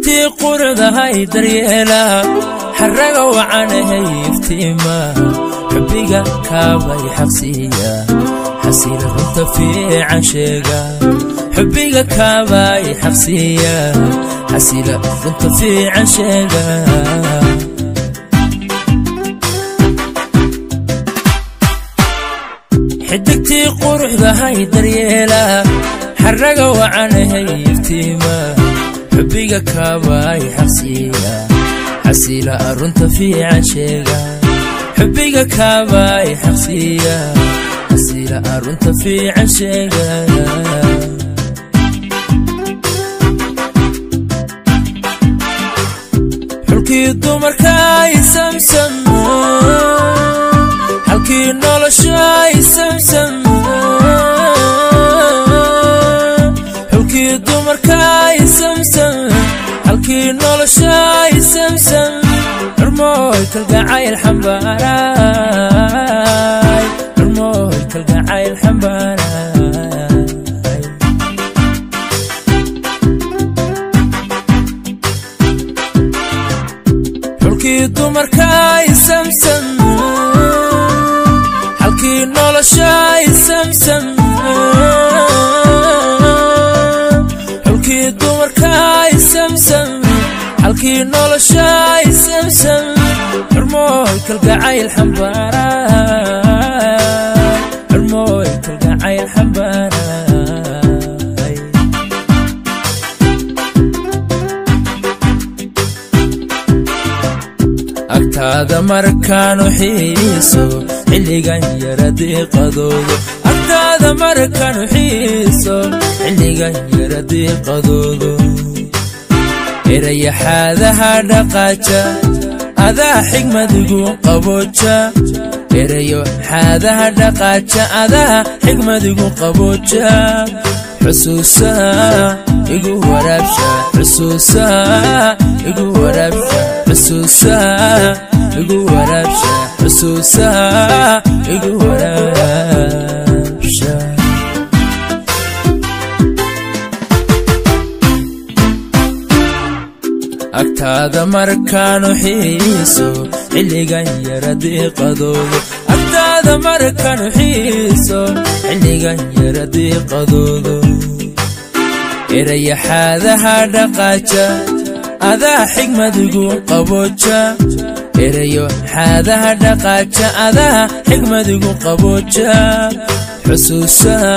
Xidigtii quruxdahay daryeela xaraga wacanahay iftiima xubbiga kaabay xaqsiiya xasiila runta fiican sheega xubbiga kaabay xaqsiiya xasiila runta fiican sheega xidigtii quruxdahay daryeela xaraga wacanahay iftiima xubbiga kaabay xaqsiiya xasiila runta fiican sheega xubbiga kaabay xaqsiiya xasiila runta fiican sheega xulkii dumarkay samsam halkii noloshay samsam xulkii dumarkay samsam halkii noloshay samsam xurmooy kalgacayl xambaaraay xurmooy kalgacayl xambaaraay xulkii dumarkay samsam halkii noloshay samsam xulkii dumarkay samsam halkii noloshay samsam xurmooy kalgacayl xambaaraay xurmooy kalgacayl xambaaraay agtaada markaanu xiiso xilligan yara diiqadoodo agtaada markaanu xiiso xilligan yara diiqadoodo erayaxaadaha dhaqaaja adaa xigmadigu qabooja erayo xaadaha dhaqaaja adaa xigmadigu qabooja xusuusaha igu waraabsha xusuusaha igu waraabsha xusuusaha igu waraabsha xusuusaha igu waraabsha agtaada markaanu xiiso xilligan yara diiqadoodo agtaada markaanu xiiso xilligan yara diiqadoodo erayaxaadaha dhaqaaja adaa xigmadigu qabooja erayo xaadaha dhaqaaja adaa xigmadigu qabooja xusuusaha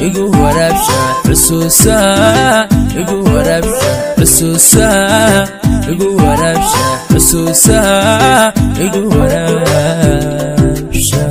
igu waraabsha xusuusaha igu waraabsha xusuusaha igu waraabsha xusuusaha igu waraabsha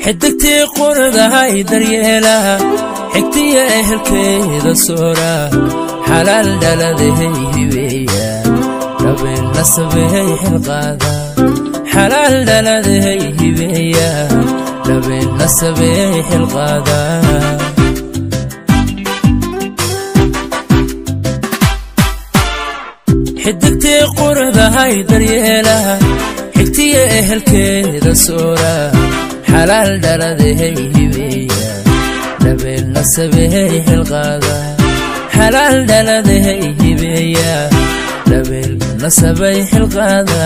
xidigtii quruxdahay daryeela xigtiya ehelkeeda soora xalaal dhaladahay hibeeya rabeen nasabey xilqaada xalaal dhaladahay hibeeya rabeen nasabey xilqaada xidigtii quruxdahay daryeela xigtiya ehelkeeda soora xalaal dhaladahay hibeeya rabeen nasabey xilqaada xalaal dhaladahay hibeeya rabeen nasabey xilqaada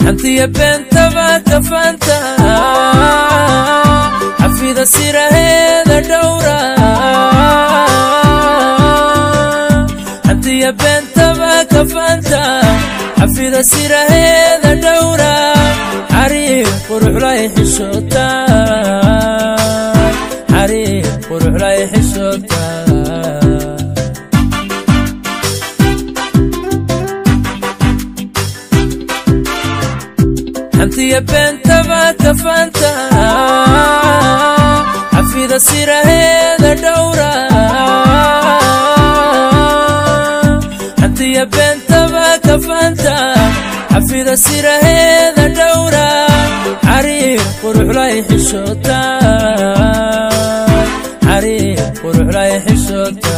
hantiya beentaba kafaanta xafida siraheeda dhowra hantiya beentaba kafaanta xafida siraheeda dhowra xariir quruxlay xishoota xariir quruxlay xishoota hantiya beentaba kafaanta xafida siraheeda dhowra hantiya beentaba Xafida siraheeda dhowra, xariir quruxlay xishoota, xariir quruxlay xishoota.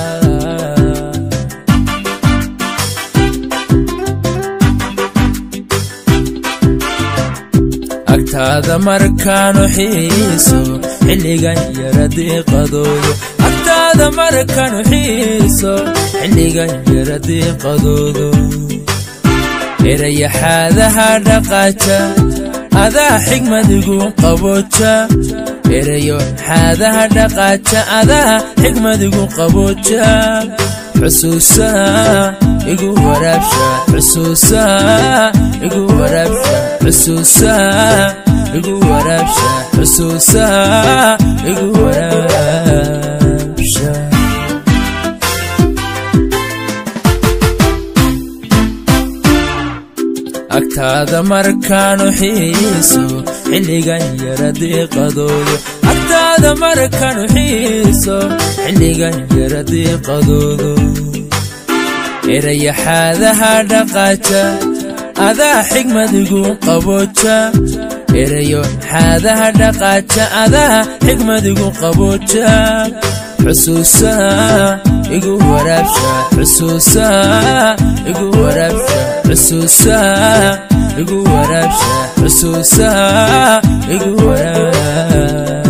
Agtaada markaanu xiiso xilligan yara diiqadoodo, agtaada markaanu xiiso xilligan yara diiqadoodo. Erayaxaadaha dhaqaaja adaa xigmadigu qabooja, erayo xaadaha dhaqaaja adaa xigmadigu qabooja. Xusuusaha igu waraabsha, xusuusaha igu waraabsha, xusuusaha igu waraabsha, xusuusaha igu waraabsha. Agtaada markaanu xiiso xilligan yara diiqadoodo, agtaada markaanu xiiso xilligan yara diiqadoodo. Erayaxaadaha dhaqaaja adaa xigmadigu qabooja, erayo xaadaha dhaqaaja adaa xigmadigu qabooja. Xusuusaha igu waraabsha, xusuusaha igu waraabsha, xusuusaha igu waraabsha, xusuusaha igu waraabsha.